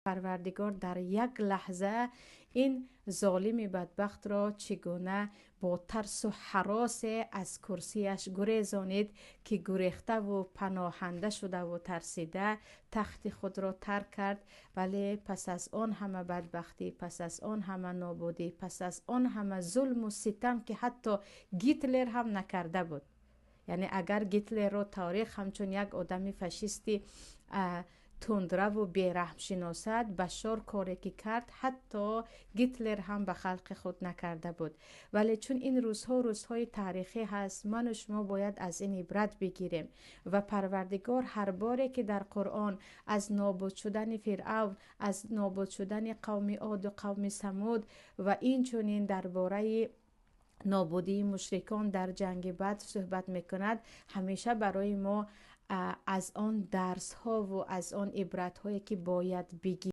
Парвардигор дар як лаҳза ин золими бадбахтро чӣ гуна бо тарсу ҳаросе аз курсияш гурезонид, ки гурехтаву паноҳанда шудаву тарсида тахти худро тарк кард. Вале пас аз он ҳама бадбахтӣ, пас аз он ҳама нобудӣ, пас аз он ҳама зулму ситам, ки ҳатто Гитлер ҳам накарда буд, яъне агар Гитлерро таърих ҳамчун як одами фашисти тундраву бераҳм шиносад, Башор коре ки кард, ҳатто Гитлер ҳам ба халқи худ накарда буд. Вале чун ин рӯзҳо рӯзҳои таърихӣ ҳаст, ману шумо бояд аз ин ибрат бигирем. Ва Парвардигор ҳар боре ки дар Қуръон аз нобуд шудани Фиръавн, аз нобуд шудани қавми Оду, қавми Самуд ва инчунин дар бораи нобудии мушрикон дар ҷанги Бадр суҳбат мекунад, ҳамеша барои мо аз он дарсҳову аз он ибратҳое ки бояд бигирем.